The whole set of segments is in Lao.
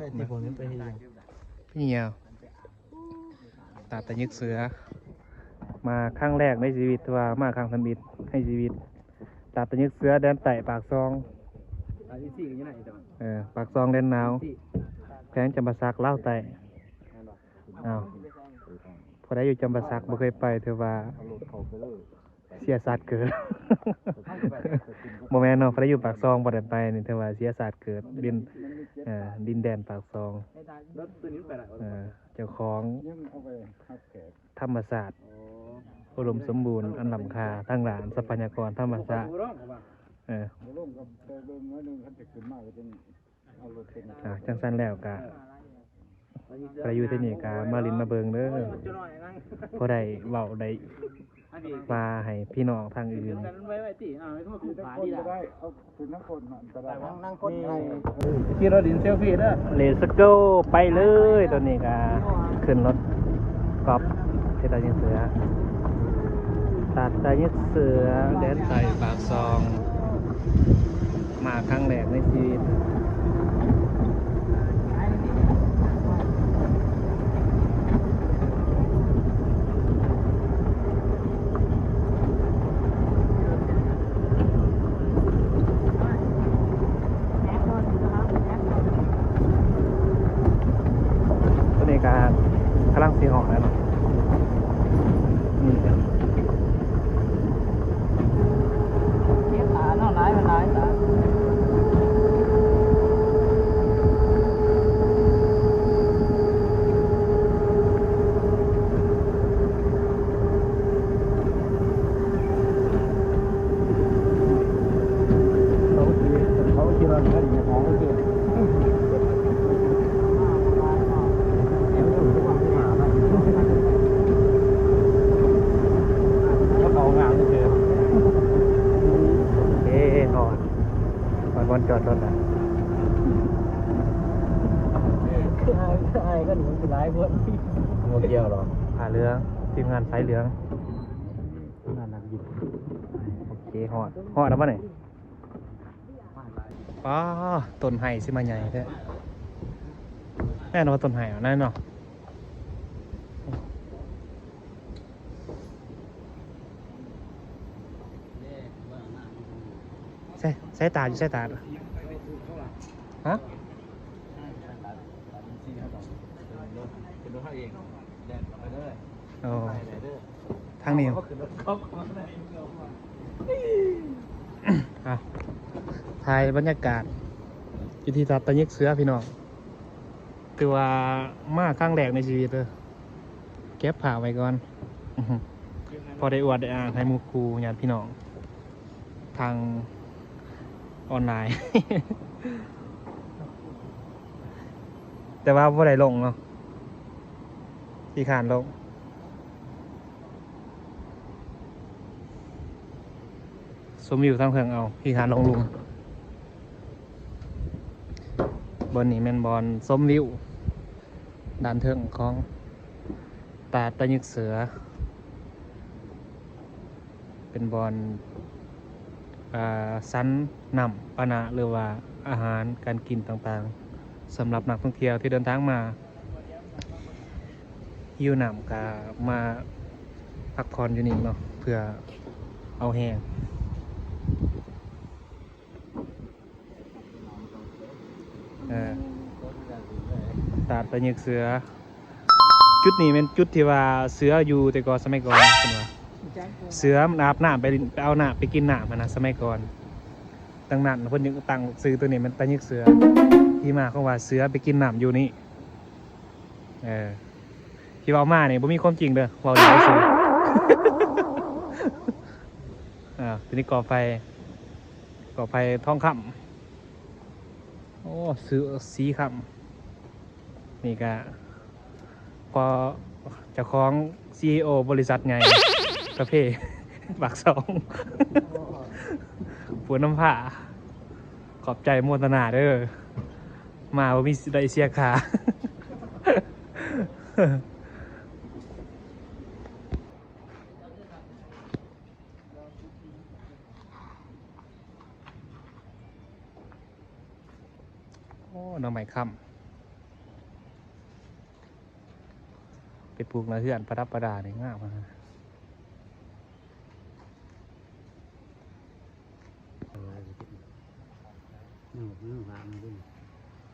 ໄປທີ່ບໍ່ແມ່ນໄປເຮັດຫຍັງ ເປັນຫຍັງ? ຕາດຕະຫຍຶກເສືອ ມາຄັ້ງແລກໃນຊີວິດ ຖືວ່າມາຄັ້ງທຳອິດໃນຊີວິດ. ຕາດຕະຫຍຶກເສືອ ແດນໃຕ້ ປາກຊ່ອງ ເອີ ປາກຊ່ອງ ແດນໜາວ ແຂວງຈຳປາສັກ ລາວໃຕ້. ອ້າວ ຜູ້ໃດຢູ່ຈຳປາສັກບໍ່ເຄີຍໄປ ຖືວ່າ ເສຍຊາດເກີດ. ບໍ່ແມ່ນເນາະ ໃຜຢູ່ປາກຊ່ອງບໍ່ໄດ້ໄປນີ້ ຖືວ່າເສຍຊາດເກີດ ດິນ ເອີ ດິນແດນປາກຊ່ອງ. ເອີ ເຈົ້າຂອງທຳມະຊາດ ອຸດົມສົມບູນ ອັນລ້ຳຄ່າທາງດ້ານຊັບພະຍາກອນທຳມະຊາດ. ເອີ ອ່າ ຈັ່ງຊັ້ນແລ້ວກະ ໃຜຢູ່ທີ່ນີ້ກະມາຫຼິ້ນມາເບິ່ງເດີ ພໍໄດ້ເວົ້າໄດ້ວ່າໃຫ້ພີ່ນ້ອງທາງອື່ນ ຂີ່ລົດຫຼິ້ນເຊລຟີເດີ Let's go ໄປເລີຍ. ຕອນນີ້ກະຂຶ້ນລົດກອບ ເຮັດຕາຍິງເສືອ ຕາດຕາຍິງເສືອ ແດນໃຕ້ ປາກຊ່ອງ. ມາຄັ້ງແລກໃນຊີວິດ. ຕອນນີ້ກະກຳລັງຊິຮອດແລ້ວເນາະ. ເອີ ຮອດ ຮອດບ່ອນຈອດລົດແລ້ວ. ອ້າຍ ອ້າຍກໍໜີຫຼາຍຄົນ ບໍ່ກ່ຽວດອກ. ຜ້າເຫຼືອງ ທີມງານສາຍເຫຼືອງ. ໂອເຄ ຮອດ ຮອດແລ້ວບໍ່ນີ້? ປ້າ ຕົ້ນໄຮຊິມາໃຫຍ່ແທ້. ແມ່ນວ່າຕົ້ນໄຮອັນນັ້ນເນາະ. ໃສ ໃສຕາຢູ່ ໃສຕາ? ຮະ? ໂອ້ ທາງນີ້ ເອົາ ຖ່າຍບັນຍາກາດຢູ່ທີ່ຕາດຕະຫຍິກເສືອພີ່ນ້ອງ. ຖືວ່າມາຄັ້ງແລກໃນຊີວິດເດີ ເກັບພາບໄວ້ກ່ອນ ພໍໄດ້ອວດໄດ້ອ້າງໃຫ້ໝູ່ຄູ່ຍາດພີ່ນ້ອງທາງອອນລາຍ ແຕ່ວ່າບໍ່ໄດ້ລົງເນາະ ຂີ້ຄ້ານລົງ. ຊົມວິວທາງເທິງເອົາ ທີ່ທານຫຼວງລຸງ. ບ່ອນນີ້ແມ່ນບ່ອນຊົມວິວດ້ານເທິງຂອງຕາດຕະຫຍຶກເສືອ ເປັນບ່ອນ ອ່າ ສັນນ້ຳປານະ ຫຼືວ່າອາຫານການກິນຕ່າງໆ ສຳລັບນັກທ່ອງທ່ຽວທີ່ເດີນທາງມາ. ຫິວນ້ຳກະມາພັກຜ່ອນຢູ່ນີ້ເນາະ ເພື່ອເອົາແຮງ. ເອີ ຕາດຕະຫຍຶກເສືອ ຈຸດນີ້ແມ່ນຈຸດທີ່ວ່າເສືອຢູ່ແຕ່ກ່ອນ ສະໄໝກ່ອນເພິ່ນວ່າ ເສືອມັນອາບນ້ຳໄປ ໄປເອົານ້ຳ ໄປກິນນ້ຳຫັ້ນນະ ສະໄໝກ່ອນ. ດັ່ງນັ້ນເພິ່ນຈຶ່ງຕັ້ງຊື່ຕົວນີ້ແມ່ນຕາຍິກເສືອ ທີ່ມາຂອງວ່າເສືອໄປກິນນ້ຳຢູ່ນີ້. ເອີ ທີ່ເວົ້າມານີ້ບໍ່ມີຄວາມຈິງເດີ ເວົ້າເລື່ອງຊື່. ອ່າ ຕົວນີ້ກໍໄຟ ກໍໄຟທອງຄຳ ໂອ້ ຊື່ ສີຄຳ. ນີ້ກະ ພໍເຈົ້າຂອງ ຊີອີໂອ ບໍລິສັດໃຫຍ່ກາເຟປາກຊ່ອງ ປູນຳພາ ຂອບໃຈໂມທະນາເດີ ມາບໍ່ມີໄດ້ເສຍຄ່າ. ໂອ້ ໜໍ່ໄມ້ຄຳ. ปลูกในเฮือนประดับประดานี่งามขนาดนั้น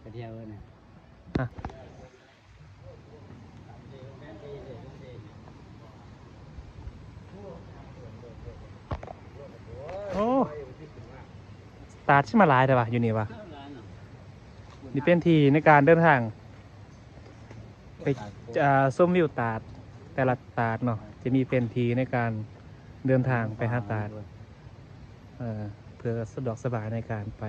ไปเที่ยวเอิ้นน่ะ ฮะ โอ้ ตาดสิมาหลายแท้วะ อยู่นี่วะ นี่เป็นที่ในการเดินทาง ไป อ่า ชมวิวตาด แต่ละตาดเนาะ จะมีเป็นที่ในการเดินทางไปหาตาด เอ่อ เพื่อสะดวกสบายในการไป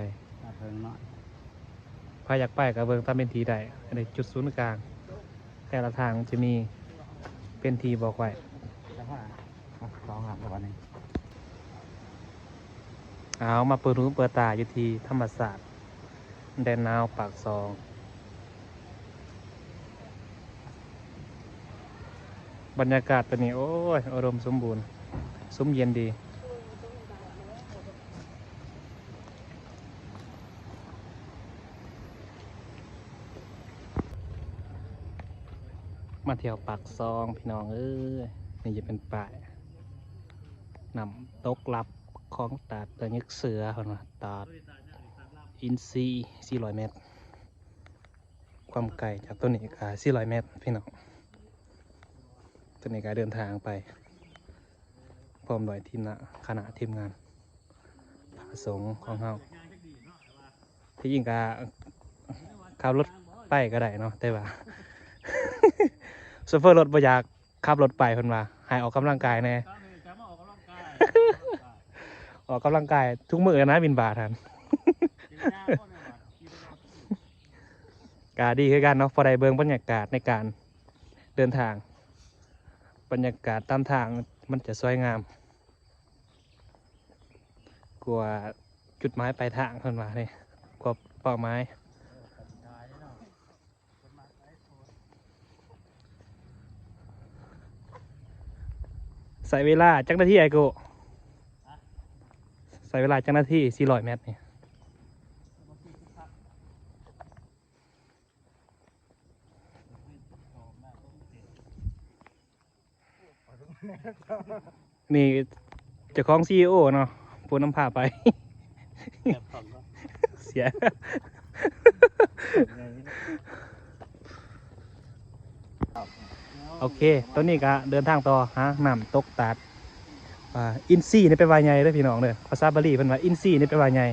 ใผอยากไปก็เบิ่งตามเป็นที่ได้ อันนี้จุดศูนย์กลาง แต่ละทางจะมีเป็นที่บอกไว้ สองหลังกับอันนี้ เอามาเปิดหูเปิดตาอยู่ที่ธรรมชาติ แดนหนาวปากซอง บรรยากาศตอนนี้ โอ้ย อุดมสมบูรณ์ ซุ่มเย็นดี มาเที่ยวปากซองพี่น้องเอ้ย นี่จะเป็นป้าย น้ำตกลับของตาดตะยึกเสือ เพิ่นว่า ตาดอินทรีสี่ร้อยเมตร ความไกลจากตัวนี้ก็สี่ร้อยเมตรพี่น้อง ตัวนี้ก็เดินทางไป พร้อมด้วยทีมนะ คณะทีมงานพระสงฆ์ของเฮา ที่จริงก็ขับรถไปก็ได้เนาะ แต่ว่า โชเฟอร์รถบ่อยาก ขับรถไป เพิ่นว่าให้ออกกำลังกายแหน่ ออกกำลังกายทุกมื้อนะ บิณฑบาตหั้น ก็ดีคือกันเนาะ พอได้เบิ่งบรรยากาศในการเดินทาง บรรยากาศตามทางมันจะสวยงามกว่าจุดหมายปลายทาง เพิ่นว่านี่ กว่าเป้าหมาย ใช้เวลาจักนาที อ้ายโก้ ใช้เวลาจักนาที สี่ร้อยเมตรนี่ นี่เจ้าของ CEO เนาะ ผู้นำพาไป เสีย โอเค ตอนนี้ก็เดินทางต่อหาน้ำตกตาด อ่า อินทรีนี่แปลว่าใหญ่เด้อพี่น้องเด้อ ภาษาบาลีเพิ่นว่าอินทรีนี่แปลว่าใหญ่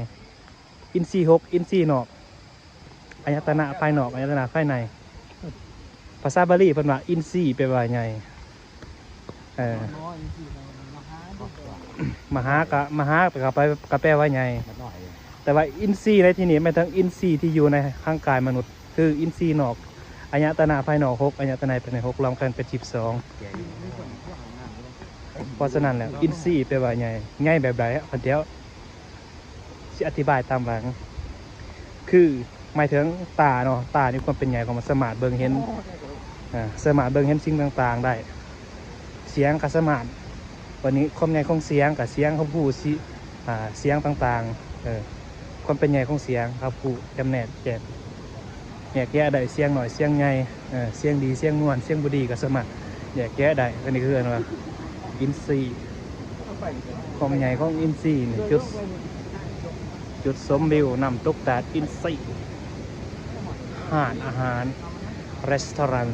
อินทรีย์หก อินทรีย์นอก อายตนะภายนอก อายตนะภายใน ภาษาบาลีเพิ่นว่าอินทรีย์แปลว่าใหญ่ เอ่อ มหากะ มหากะแปล กะแปลว่าใหญ่ แต่ว่าอินทรีย์ในที่นี้หมายถึงอินทรีย์ที่อยู่ในร่างกายมนุษย์ คืออินทรีย์นอก อายตนะภายนอกหก อายตนะภายในหก รวมกันเป็นสิบสอง เพราะฉะนั้นแล้ว อินทรีย์แปลว่าใหญ่ ใหญ่แบบใดอะ เดี๋ยวสิอธิบายตามหลัง คือหมายถึงตาเนาะ ตานี่ความเป็นใหญ่ของมันสามารถเบิ่งเห็น อ่า สามารถเบิ่งเห็นสิ่งต่างๆ ได้ เสียงก็สามารถ บัดนี้ความใหญ่ของเสียงก็เสียงรับรู้สิ อ่า เสียงต่างๆ เออ ความเป็นใหญ่ของเสียงรับรู้ จำแนกแจก แยกแยะได้ เสียงน้อย เสียงใหญ่ เออ เสียงดี เสียงม่วน เสียงบ่ดีก็สามารถแยกแยะได้ อันนี้คือเอิ้นว่าอินทรีย์ ความใหญ่ของอินทรีย์นี่ จุด จุดชมวิวน้ำตกตาดอินทรีย์ ร้านอาหาร ร้าน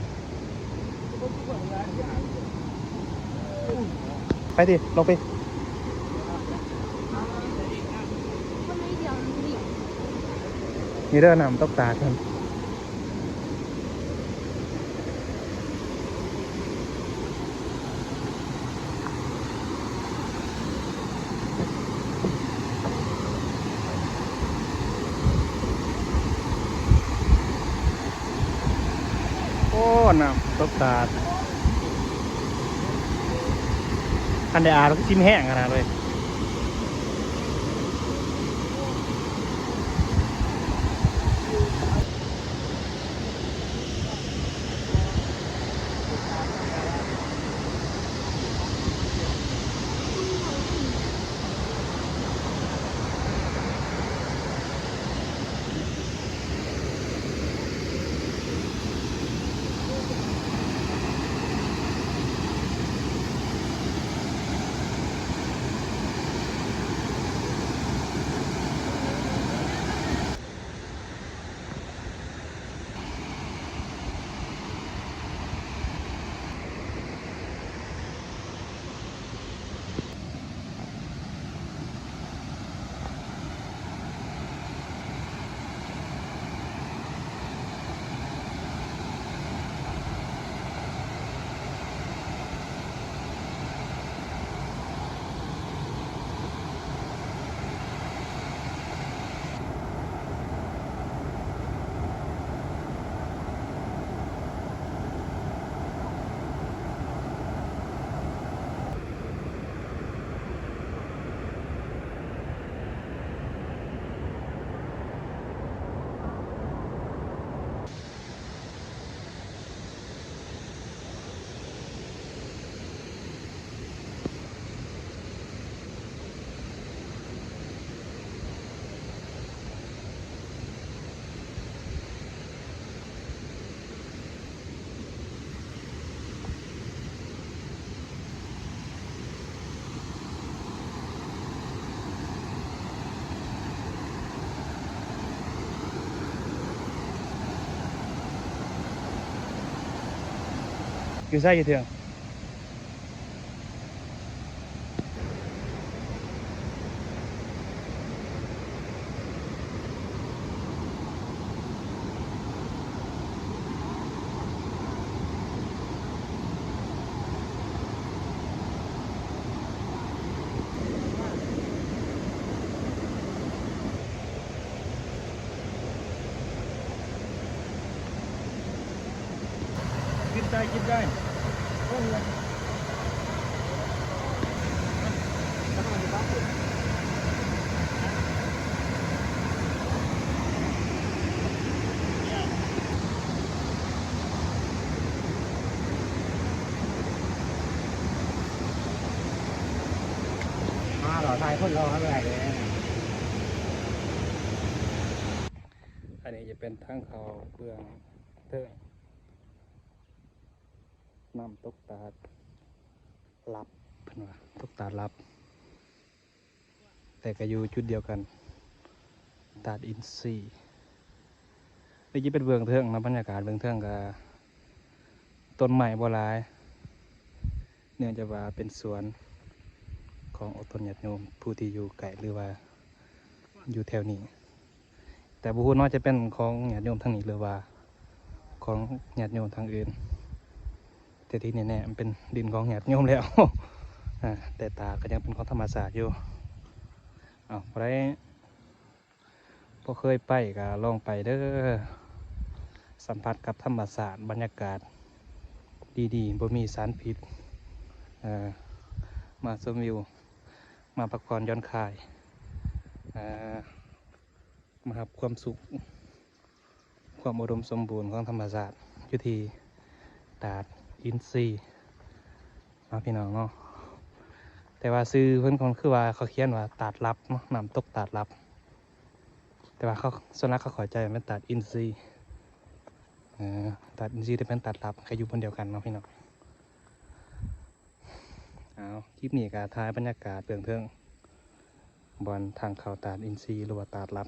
ไปติ ลงไป นี่เด้อ น้ำตกตาดเพิ่น โอ้ น้ำตกตาด คันได้อาบแล้วก็สิมแห้งขนาดเลย ຢູ່ໃສຢູ່ເທິງ? ກິນໄດ້ ກິນໄດ້. ມາຫຼໍ່ ຖ່າຍຄົນຫຼໍ່ເອົາໄວ້ເລີຍ. ອັນນີ້ຈະເປັນທາງເຂົ້າເບື້ອງເທິງ ນ້ຳຕົກຕາດລັບ ເພິ່ນວ່າຕົກຕາດລັບ ແຕ່ກໍຢູ່ຈຸດດຽວກັນ ຕາດອິນຊີ. ນີ້ຈະເປັນເບື້ອງເທິງເນາະ, ບັນຍາກາດເບື້ອງເທິງກໍຕົ້ນໄມ້ບໍ່ຫຼາຍ ເນື່ອງຈາກວ່າເປັນສວນຂອງອົກຕົນຍາດໂຍມຜູ້ທີ່ຢູ່ໃກ້ ຫຼືວ່າຢູ່ແຖວນີ້. ແຕ່ບໍ່ຮູ້ເນາະ ຈະເປັນຂອງຍາດໂຍມທາງນີ້ ຫຼືວ່າຂອງຍາດໂຍມທາງອື່ນ, ແຕ່ທີ່ແນ່ໆ ມັນເປັນດິນຂອງຍາດໂຍມແລ້ວ. ອາ ແຕ່ຕາດກໍຍັງເປັນຂອງທຳມະຊາດຢູ່. ເອົາ ຜູ້ໃດບໍ່ເຄີຍໄປກໍລອງໄປເດີ້, ສຳຜັດກັບທຳມະຊາດ ບັນຍາກາດດີໆ ບໍ່ມີສານພິດ. ເອີ ມາຊົມວິວ ມາພັກຜ່ອນຢ່ອນຄາຍ ເອີ ມາຮັບຄວາມສຸກ ຄວາມອຸດົມສົມບູນຂອງທຳມະຊາດ ຢູ່ທີ່ຕາດອິນຊີເນາະ ພີ່ນ້ອງເນາະ. ແຕ່ວ່າຊື່ເພິ່ນກໍຄືວ່າເຂົາຂຽນວ່າຕາດລັບເນາະ, ນ້ຳຕົກຕາດລັບ, ແຕ່ວ່າເຂົາ ສ່ວນຫຼາຍເຂົາເຂົ້າໃຈວ່າແມ່ນຕາດອິນຊີ. ເອີ ຕາດອິນຊີ ແຕ່ເປັນຕາດລັບ ກໍຢູ່ບ່ອນດຽວກັນເນາະ ພີ່ນ້ອງ. ເອົາ ຄລິບນີ້ກໍຖ່າຍບັນຍາກາດເບື້ອງເທິງ ບ່ອນທາງເຂົ້າຕາດອິນຊີ ຫຼືວ່າຕາດລັບ.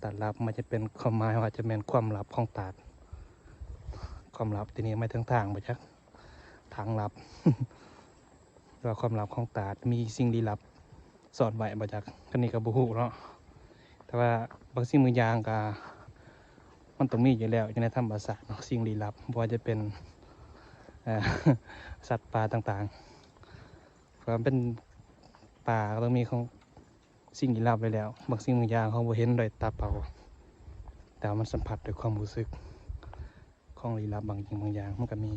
ຕາດລັບມັນຈະເປັນຄວາມໝາຍວ່າຈະແມ່ນຄວາມລັບຂອງຕາດ. ຄວາມລັບທີ່ນີ້ໝາຍເຖິງທາງບໍ່ຈັກ? ທາງລັບ ຫຼືວ່າຄວາມລັບຂອງຕາດ ມີສິ່ງລີ້ລັບ ສ້ອນໄວ້ບໍ່ຈັກ, ອັນນີ້ກໍບໍ່ຮູ້ເນາະ. ແຕ່ວ່າບາງສິ່ງບາງຢ່າງກໍ ມັນຕ້ອງມີຢູ່ແລ້ວ ຢູ່ໃນທຳມະຊາດເນາະ, ສິ່ງລີ້ລັບ ບໍ່ວ່າຈະເປັນ ເອີ ສັດປ່າຕ່າງໆ. ເພາະວ່າມັນເປັນປ່າ ກໍຕ້ອງມີຂອງສິ່ງລີ້ລັບໄວ້ແລ້ວ. ບາງສິ່ງບາງຢ່າງເຮົາບໍ່ເຫັນດ້ວຍຕາເປົ່າ, ແຕ່ວ່າມັນສຳຜັດດ້ວຍຄວາມຮູ້ສຶກ, ຂອງລີ້ລັບບາງສິ່ງບາງຢ່າງມັນກໍມີ.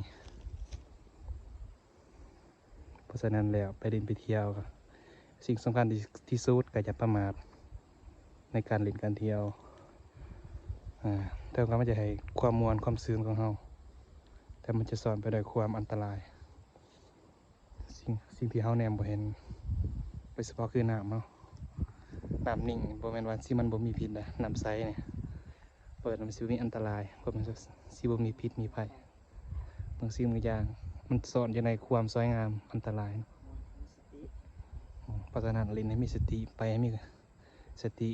ເພາະສະນັ້ນແລ້ວ ໄປຫຼິ້ນໄປທ່ຽວ ສິ່ງສຳຄັນທີ່ ທີ່ສຸດກໍຢ່າປະໝາດໃນການຫຼິ້ນການທ່ຽວ. ເຖິງວ່າມັນຈະໃຫ້ຄວາມມ່ວນຄວາມຊື່ນຂອງເຮົາ, ແຕ່ມັນຈະສອນໄປດ້ວຍຄວາມອັນຕະລາຍ. ສິ່ງ ສິ່ງທີ່ເຮົາແນມບໍ່ເຫັນ ໂດຍສະເພາະຄືນ້ຳເນາະ, ນ້ຳນິ່ງ ບໍ່ແມ່ນວ່າຊິມັນບໍ່ມີພິດນະ, ນ້ຳໃສນີ້ ເປີດມັນຊິບໍ່ມີອັນຕະລາຍ, ບໍ່ແມ່ນຊິບໍ່ມີພິດມີໄພ. ບາງສິ່ງບາງຢ່າງມັນສອນຢູ່ໃນຄວາມສວຍງາມ ອັນຕະລາຍ. ເພາະສະນັ້ນ ຫຼິ້ນໃຫ້ມີສະຕິ, ໄປໃຫ້ມີສະຕິ,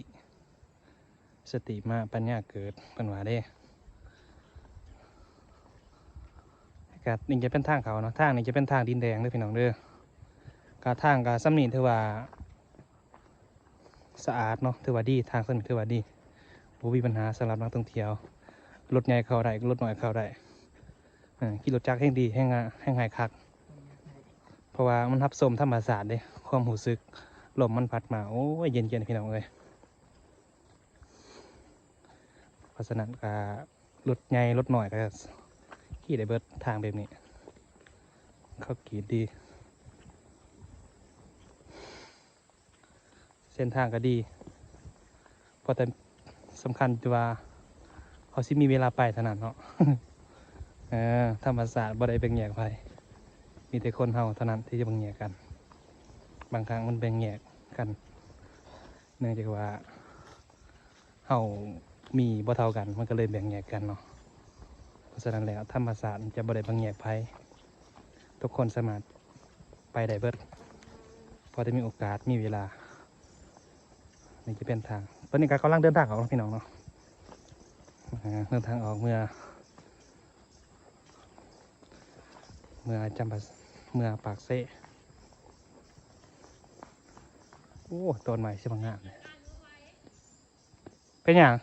ສະຕິມາປັນຍາເກີດ ເພິ່ນວ່າເດ້. ກໍນີ້ຈະເປັນທາງເຂົ້າເນາະ, ທາງນີ້ຈະເປັນທາງດິນແດງເດີພີ່ນ້ອງເດີ. ກໍທາງກໍສ່ຳນີ້ຖືວ່າ ສະອາດເນາະ, ຖືວ່າດີ, ທາງສ່ຳນີ້ຖືວ່າດີ, ບໍ່ມີບັນຫາສຳລັບນັກທ່ອງທ່ຽວ. ລົດໃຫຍ່ເຂົ້າໄດ້, ລົດນ້ອຍເຂົ້າໄດ້. ເອີ ຂີ່ລົດຈັກແຮ່ງດີ, ແຮ່ງ ແຮ່ງງ່າຍຄັກ, ເພາະວ່າມັນຮັບຊົມທຳມະຊາດເດ້, ຄວາມຮູ້ສຶກ ລົມມັນພັດມາ ໂອ້ຍ ເຢັນໆ ພີ່ນ້ອງເອີຍ. ເພາະສະນັ້ນກໍລົດໃຫຍ່ລົດນ້ອຍກໍຂີ່ໄດ້ເບິດ, ທາງແບບນີ້ເຂົາກຣີດດີ. ເສັ້ນທາງກໍດີ, ເພາະແຕ່ສຳຄັນທີ່ວ່າເຮົາຊິມີເວລາໄປເທົ່ານັ້ນເນາະ. ເອີ ທຳມະຊາດບໍ່ໄດ້ແບ່ງແຍກໃຜ, ມີແຕ່ຄົນເຮົາເທົ່ານັ້ນທີ່ຈະແບ່ງແຍກກັນ. ບາງຄັ້ງມັນແບ່ງແຍກກັນ ເນື່ອງຈາກວ່າເຮົາມີບໍ່ເທົ່າກັນ, ມັນກໍເລີຍແບ່ງແຍກກັນເນາະ. ເພາະສະນັ້ນແລ້ວ ທຳມະຊາດຈະບໍ່ໄດ້ແບ່ງແຍກໃຜ, ທຸກຄົນສາມາດໄປໄດ້ເບິດ ພໍແຕ່ມີໂອກາດ ມີເວລາ. ນີ້ຈະເປັນທາງ, ຕອນນີ້ກໍກຳລັງເດີນທາງອອກເນາະ ພີ່ນ້ອງເນາະ, ເດີນທາງອອກເມືອ ເມືອຈຳປາ ເມືອປາກເຊ. ໂອ້ ຕອນໃໝ່ຊິມາງາມເລີຍ. ເປັນຫຍັງ?